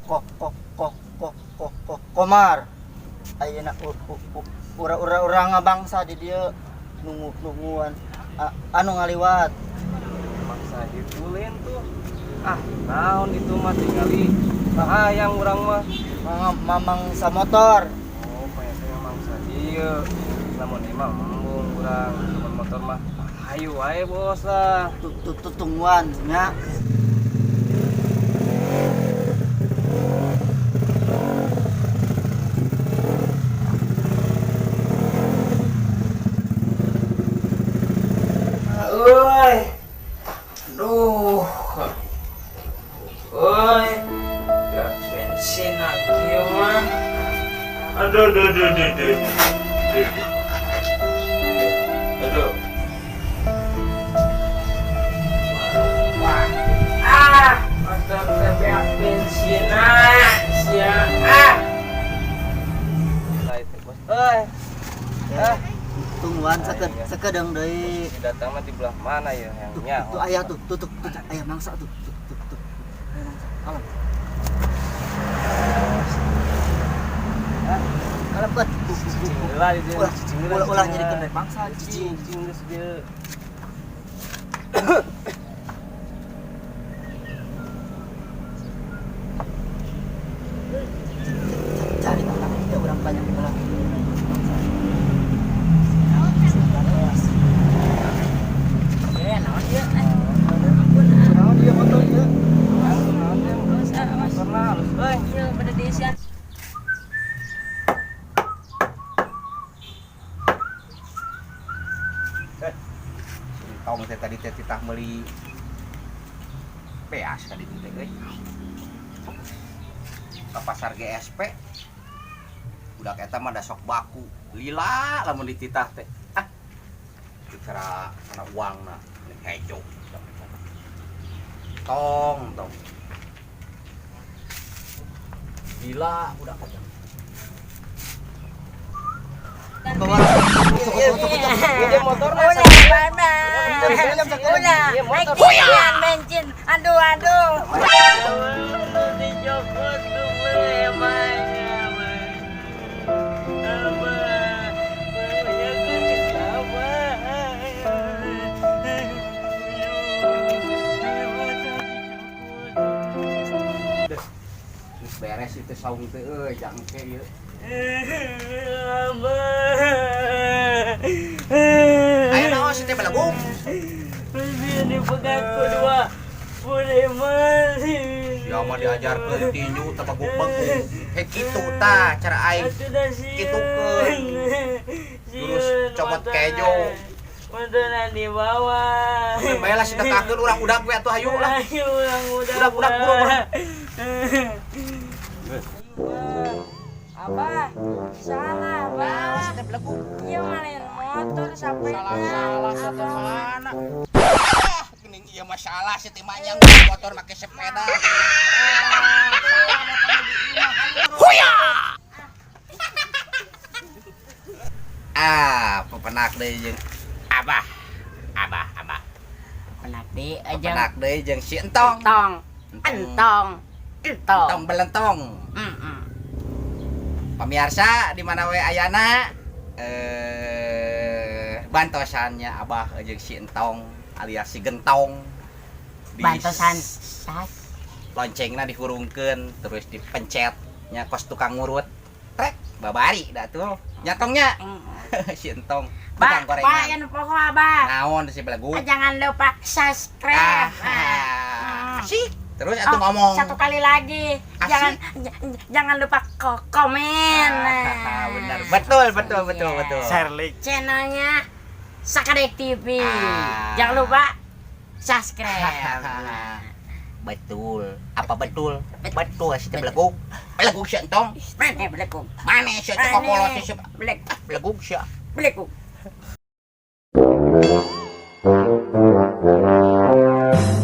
Kok kok kok kok kok kok komar. Ayeuna ura ura urang ngabangsa di dieu nunggu nungguan anu ngaliwat. Mangsa ditulin tuh. Ah, naon itu mah tingali. Hayang urang mah. Mamangsa motor. Oh, saya mangsa ieu. Lamun ieu mah embung urang, lamun motor mah hayu wae bos lah. Tuh tuh tuh tungguan nya. Euy. Aduh. Euy. Ya bensin lagi mah. Aduh, aduh, aduh, aduh, aduh. Aduh. Wah. Ah, motor teh beak bensin ah. Sia ah. Lah itu bos. Euy. Ah, Tungguan sakedeung deui. Si datang mah di belah mana ya yang Tuh, nya? tuh aya tuh, tuh tuh tuh, tuh aya mangsa tuh, tuh tuh tuh. Aya mangsa. Alam. Ah, alam kan. Cicing heula di dieu, Ulah, cicing heula. ulah ulah nyerikeun rek mangsa Cicing, cicing. cicing geus dieu. Cari tangan kita urang banyak heula. Eh, naon ieu? Eh, ampun ah. Naon ieu motor ieu? Awas ah, awas. Motorna halus euy. Ieu bade diisian. Tong teh tadi teh titah meuli beas ka ditu teh euy. Ka pasar GSP. Budak eta mah da sok baku. Lila lamun dititah teh. Ah. Bicara kana uangna hejo. Tong tong. Lila budak eta. Bawa. Sok sok sok sok. Ieu motorna. Ulah, ulah, naik diisian bensin. Aduh, aduh. Dicopot emangnya, Abah, Geus beres itu saung teh euy, jangke ieu. Abah. Aya naon sih teh belagung? Dipegat ku 25. Ya mah diajarkeun tinju teh baguk-baguk. Heh kitu tah cara aing. Kitukeun. Jurus copot kejo. Motorna dibawa. Bae lah sedekahkeun urang udak we atuh hayu lah. Ayo urang udah. Udak-udak buru urang. Abah, salah, Abah. Teh belagung. Iya malin motor sampai Salah-salah satu mana. Ah, geuning ieu mah salah si teh manyang motor make sepeda. Ah, salah motor di imah hayu. Huya. Ah, pepenak deui jeung Abah. Abah, Abah. Penak di aja. Pepenak deui jeung si Entong. Entong. Entong. Entong. Entong belentong. Pemirsa di mana we ayana bantosannya Abah jeung si Entong alias si Gentong. Bantosan sas. Loncengna dihurungkeun terus dipencet nya kos tukang ngurut. Trek babari dah tuh. Nyatongnya si Entong Ba, tukang ba, gorengan. yang pokok Abah. Naon si belagu? Jangan lupa subscribe. Ah, asik. Terus atuh Oh, ngomong. Satu kali lagi. Asik. Jangan jangan lupa komen. Ah, benar. Betul, betul, betul, Iya. betul. Share like. Channelnya Sakadek TV. Ah. Jangan lupa subscribe. Betul. Apa betul? Betul si teh belegug. Belegug si Entong. Mana belegug? Mana si teh kokolot si Beleg, belegug si. Belegug.